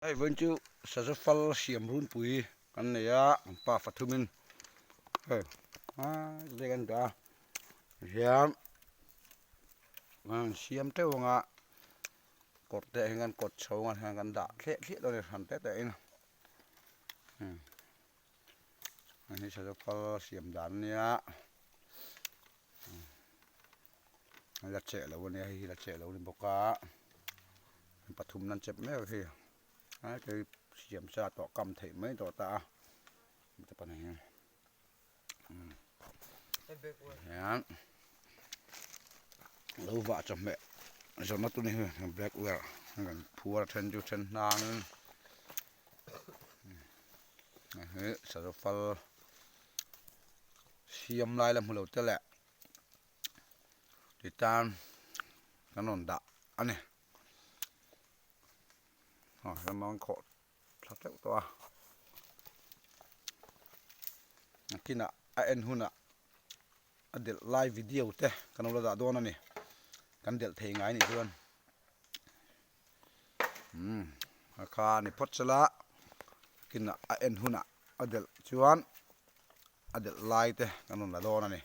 Hei vawiin chu saza fal siam runpui kan nei a an pa fathumin hei aa kan dah a hian an siam teuh ang a kawr te ah hian kan kawt chho ang a hian kan dah thliah thliah dawn a ni hran te te in hei hi saza fal siam dan a nia. La cheh lo ania hei hi la cheh lo a ni bawk a pathum nan chep mek hei a kei siam sa tawh kam theih mai tawh ta a hian lo vah chawhmeh zawrhna tur a ni hei black wear kan phuar a then chu then hnang in hei sazu fal. Siam lai la hmu lo te leh ti tan kan rawn dah a ni. Aw ram an khawh tha teuh tawh a nakinah a en hunah a delh lai video te kan lo la dah dawn a ni kan delh thei ngai nih chuan umm a kha a ni phawt sela nakinah a en hunah a delh chuan. A delh lai te kan rawn la dawn a ni.